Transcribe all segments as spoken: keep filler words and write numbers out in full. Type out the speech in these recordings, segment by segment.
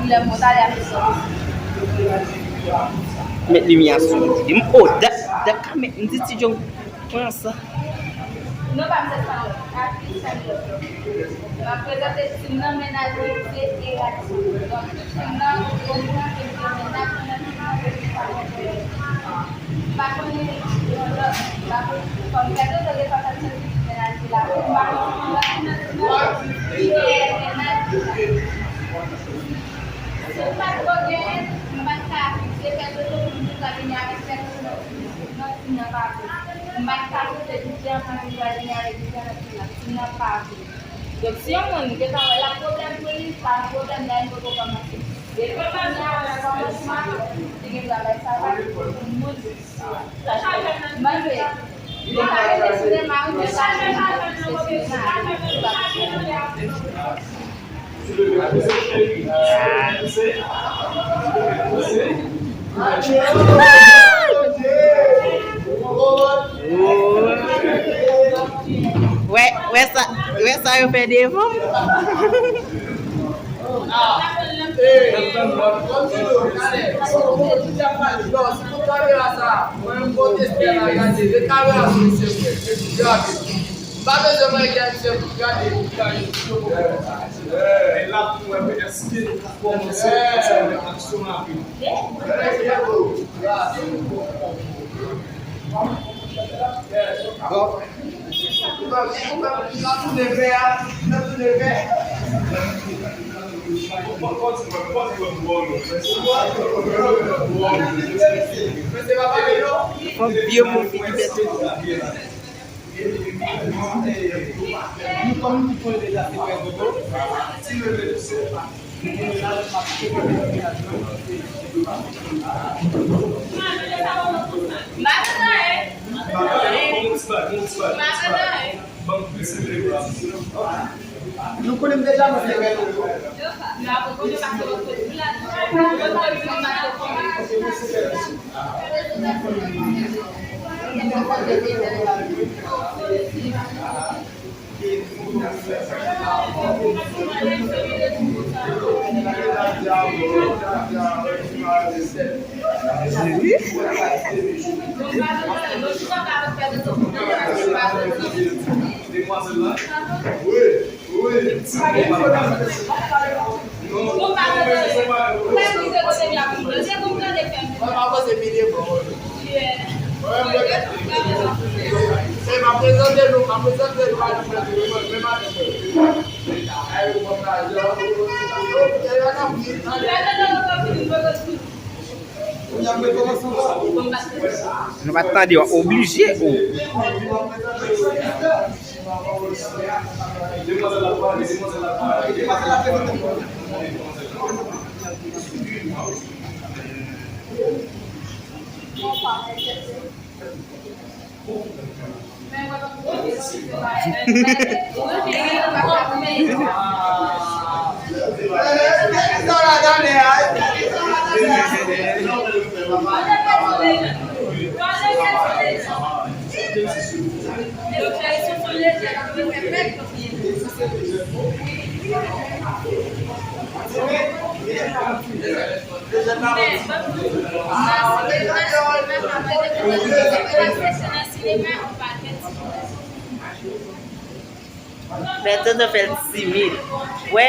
Lè m konn ale a fè sòti. Met limyè a sou li. M, oh, dat, dat ka met, m di Ti John, pran sa. Non, pa m se sa, atis sa yo. M ap prezante tim nan, mennaj li se Erati. Donk, tim nan, yo di nan tim nan, mennaj li nan tim nan, yo di sa yo. M pa konnen yon lòt, m pa konnen. Kòm gade yo gen sa, sa, sa, mennaj li la, m pa konnen yon lòt, mennaj li la. Si m pa t ko genyen, m pa t ka se fè foto pou m te ka vini avèk fè foto nan tim nan pa vre. M pa t ka se fè Vivian pou m te ka vini avèk Vivian nan tim nan. Tim nan pa vre. Donk, si yon moun gentan wè l ap pwoblèm pou li, pa yon pwoblèm, men li poko kòmanse. Depi kounye a, nan kòmansman, li gen dwa bay travay pou moun. Mande. Li pa rete sinema, wi, men sa se sinema. Wè, wè sa, wè sa yo fè devan m. Bon. Fòk vye moun ki pèse. Nou konnen m deja mwen se rèv. Nou pa t tande w, oblije ou. Fè tonton fè l timid. Wè.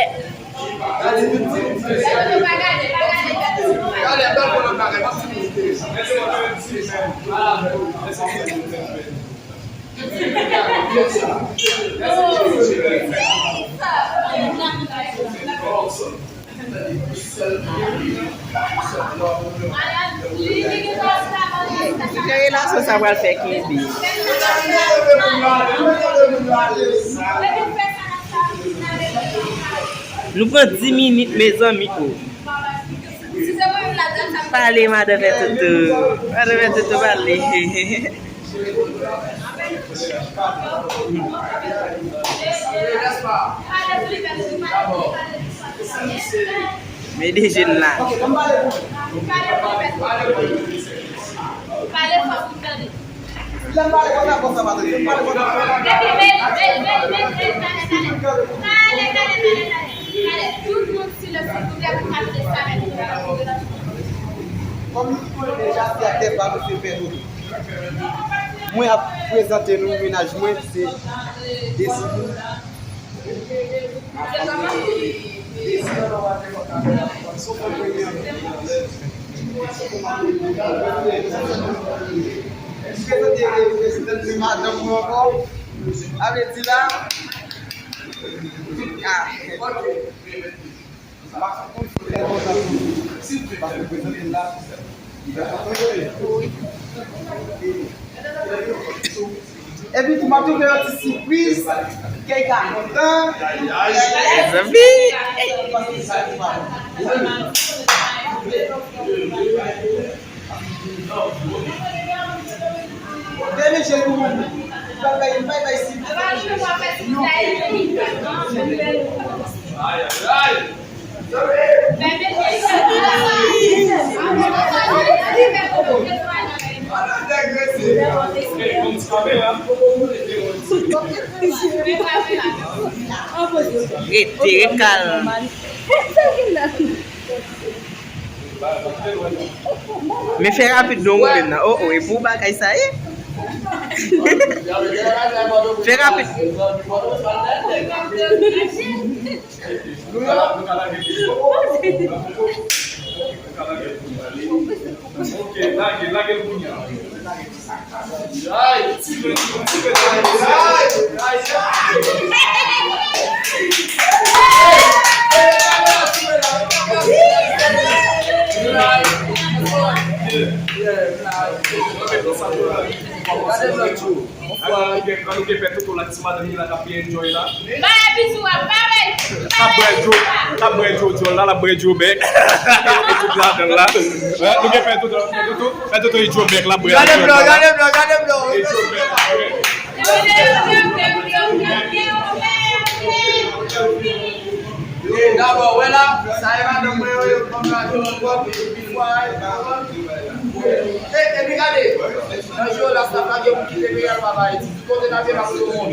Ki relasyon sa pral fè kenbe? Nou pran dis minit, mezanmi, oh. Pale, madan Fè Toutou. Madan Fè Toutou, pale. Men de jèn la. Pale fò pou tande. Tout moun silans, silvouplè, pou m ap fè sa. Kòm nou tout konnen deja, se aktè pa nou, se Pè Toto. Mwen ap prezante nou mennaj mwen, se Desi. Prezante madanm mwen ankò. A vle di la, ah, ok. Epi tou, m ap tou fè yon ti sipriz. Kay ka kontan. Mezanmi. Bebe, je pou mwen. Bay, bay, bay, bay, si. Rete, ret kalm. Men fè rapid non, Roulin nan. Oh, oh, e pou bagay sa ye? Fè rapid. Ok, lage, lage l kounye a. An nou gen, an nou gen Pè Toto la, ti madanm li la k ap byen enjoy la. L ap bwè djo, l ap bwè djo dyòl la, l ap bwè djo bèk. Tout ladan l la. Nou gen Pè Toto, Pè Toto, Pè Toto, e djo bèk, l ap bwè dyòl la. Gade blan, gade blan, gade blan. E djo bèk, l ap bwè. E dabò, wè la, sa e madanm mwen yo, yo pran plato, yo pran pil fwa, e, epi gade, nan je yo la, sa pa gen moun ki te reyèl pa Ayiti. Ki kote n ap ye, n ap sou moun.